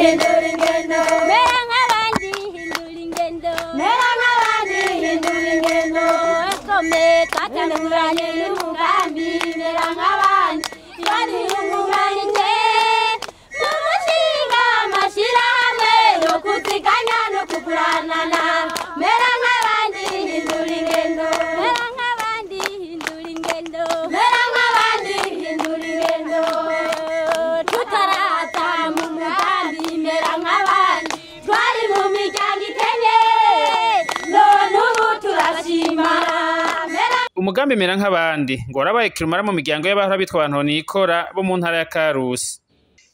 hindura ingendo, mera nk'abandi hindura ingendo, mera nk'abandi hindura ingendo. Kome twatanguranye n'umugambi mera nk'abandi twariyungunganije mu mushinga amashirahamwe yo kuziganya no kuguranana. Mera nk'abandi hindura ingendo, mera nk'abandi hindura ingendo, mera nk'abandi hindura ingendo. Tutarata mu mugambi mera nk'abandi twari mu miryango ikenye none ubu turashima. Umugambi mera nk'abandi ngo warabaye kirumara mu miryango y'abahora bitwa abantu nikora bo mu ntara ya Karusi.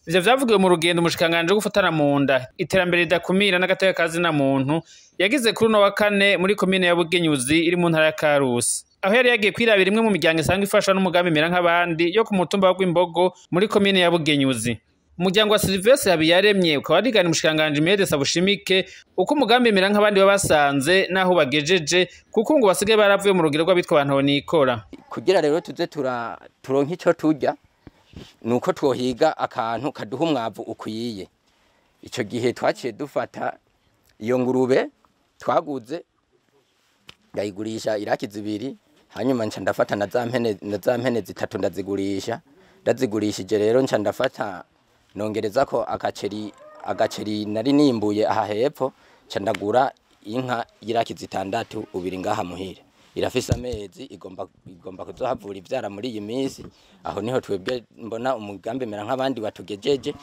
Ivyo vyavugiwe mu rugendo umushikiranganji wo gufatana mu nda, iterambere ridakumira n'agateka ka zina muntu yagize kuri uno wa kane muri komine ya Bugenyuzi iri mu ntara ya Karusi, aho yari yagiye kwirabira imwe mu miryango isanzwe ifashwa n'umugambi mera nk'abandi yo ku mutumba wa Rwimbogo muri komine ya Bugenyuzi. Umuryango wa Silvestre Habiyaremye ukaba warigana umushikiranganji Mede Sabushimike uko umugambi mera nk'abandi babasanze naho bagejeje, kuko ngo basigaye baravuye mu rugero rw'abitwa abantu nikora. Kugira rero tuze turonke ico turya nuko twohiga akantu kaduha umwavu ukwiye. Ico gihe twaciye dufata iyo ngurube twaguze ndayigurisha iraki zibiri, hanyuma nca ndafata na za mpene zitatu ndazigurisha. Ndazigurishije rero nca ndafata nongereza ko agaceri nari nimbuye aha hepfo, nca ndagura inka y'iraki zitandatu ubiri ngaha muhira. Irafise amezi igomba kuzohavura ivyara muri iyi minsi. Aho niho twebwe mbona umugambi mera nk'abandi watugejeje.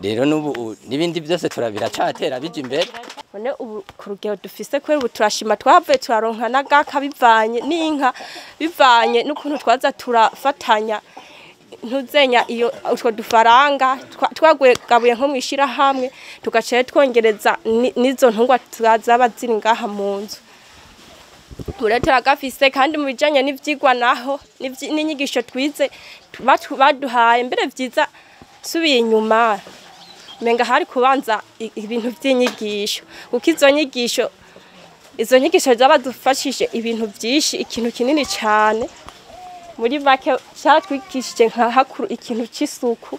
Rero n'ubu n'ibindi byose turabiracatera bija imbere. None ubu ku rugero dufise kubera ubu turashima twavuye turaronka n'agaka bivanye n'inka, bivanye n'ukuntu twaza turafatanya ntuzenya iyo utwo dufaranga twagabuye nko mwishirahamwe, tugaca twongereza n'izo ntungwa zaba ziri ngaha mu nzu. Turagafise kandi mu bijanye n'ivyigwa naho n'inyigisho twize baduhaye mbere vyiza subiye inyuma menga hari kubanza ibintu vy'inyigisho, kuko izo nyigisho zabadufashije ibintu vyinshi, ikintu kinini cane muri make cyatwikishije nka hakuru ikintu c'isuku.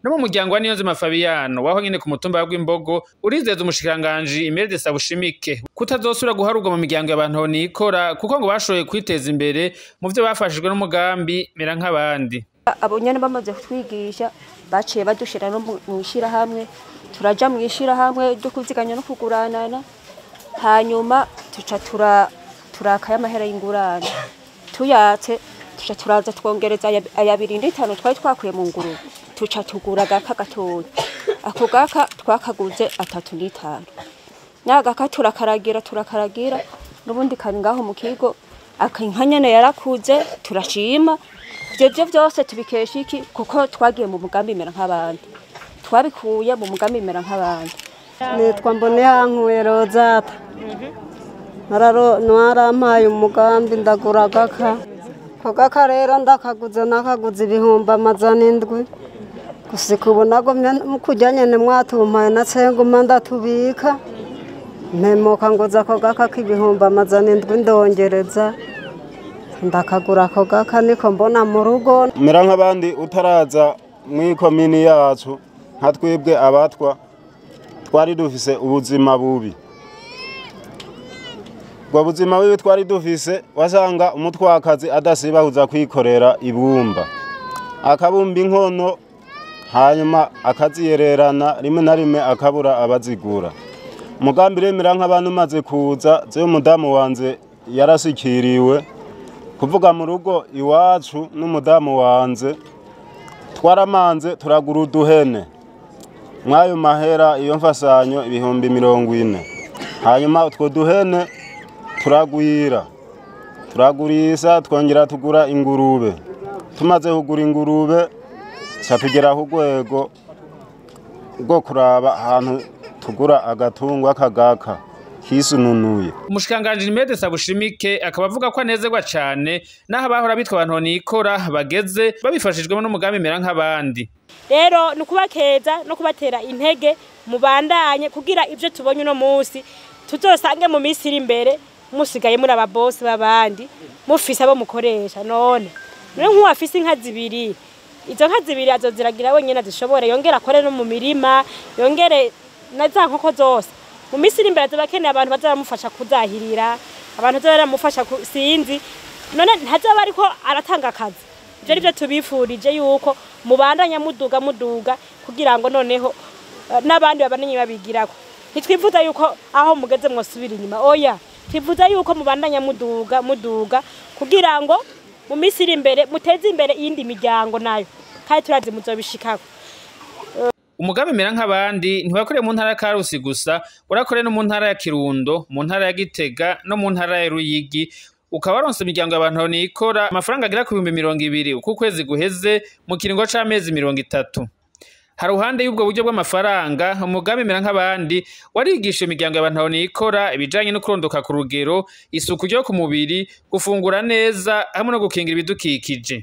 No mu muryango wa Niyonzima Fabiano waho nyene ku mutumba wa Rwimbogo urizeza umushikiranganji Imelda Sabushimike kutazosubira guharurwa mu miryango y'abantu nikora, kuko ngo bashoboye kwiteza imbere mu vyo bafashijwe n'umugambi mera nk'abandi. Abo nyene bamaze kutwigisha baciye badushira no mu ishirahamwe, turaja mu ishirahamwe ryo kuziganya no kuguranana, hanyuma tuca turakaya amahera y'ingurane tuyatse, tuca turaza twongereza aya 2.5 twari twakuye mu ngurube, tuca tugura agaka gatoya. Ako gaka twakaguze 3.5. N'agaka turakaragira n'ubundi kari ngaho mu kigo, akinka nyene yarakuze turashima. Ivyo vyose tubikesha iki? Kuko twagiye mu mugambi mera nk'abandi, twabikuye mu mugambi mera nk'abandi. Nitwa Mbonehankuye Rozata, narampaye umugambi ndagura agaka. Ako gaka rero ndakaguze nakaguze 700,000 gushika ubu nagumye kurya nyene mwatumpaye natse nguma ndatubika, mpemuka nguza ako gaka k'700,000 ndongereza ndakagura ako gaka niko mbona mu rugo. Mera nk'abandi utaraza mw'ikomini yacu nka twebwe abatwa twari dufise ubuzima bubi. Ubwo buzima bubi twari dufise wasanga umutwakazi adasiba kuza kwikorera ibumba, akabumba inkono hanyuma akaziyererana rimwe na rimwe akabura abazigura. Umugambi remera nk'abantu umaze kuza, jewe umudamu wanje yarashikiriwe kuvuga mu rugo iwacu n'umudamu wanje twaramanze turagura uduhene mwayo mahera iyo mfasanyo 40,000, hanyuma utwo duhene turagwira turagurisa, twongera tugura ingurube. Tumaze kugura ingurube tugera ku rwego rwo kuraba ahantu tugura agatungwa kagaka kisununuye. Umushikiranganji Imelda Sabushimike akaba avuga ko anezerwa cane naho abahora bitwa abantu nikora bageze babifashijwemo n'umugambi mera nk'abandi. Rero ni ukubakeza no kubatera intege mubandanye kugira ivyo tubonye uno munsi tuzosange mu minsi iri imbere musigaye muri ababosi b'abandi mufise abo mukoresha. None nk'uwafise inka zibiri Izo nka zibiri azoziragira wenyine azishobore, yongere akore no mu mirima, yongere na za nkoko zose. Mu minsi iri imbere azoba akeneye abantu bazaramufasha kuzahirira, abantu bazaramufasha sinzi none ntazoba ariko aratanga akazi. Ivyo nivyo tubifurije, yuko mubandanya muduga muduga, kugira ngo noneho n'abandi babandanye babigirako. Ntitwifuza yuko aho mugeze mwosubira inyuma, oya, twifuza yuko mubandanya muduga muduga, kugira ngo mu minsi iri imbere muteze imbere iyindi miryango nayo, kandi turazi muzobishikako. Umugambi Mera nk'abandi ntiwakoreye mu ntara ya Karusi gusa, warakoreye no mu ntara ya Kirundo, mu ntara ya Gitega no mu ntara ya Ruyigi, ukaba waronse imiryango y'abantu nikora amafaranga agera ku 20,000 uko ukwezi guheze mu kiringo c'amezi 30. Haruhande y'ubwo buryo bw'amafaranga, umugambi Mera nk'abandi warigisha imiryango y'abantu nikora ibijanye no kurondoka ku rugero, isuku ryo ku mubiri, gufungura neza hamwe no gukingira ibidukikije.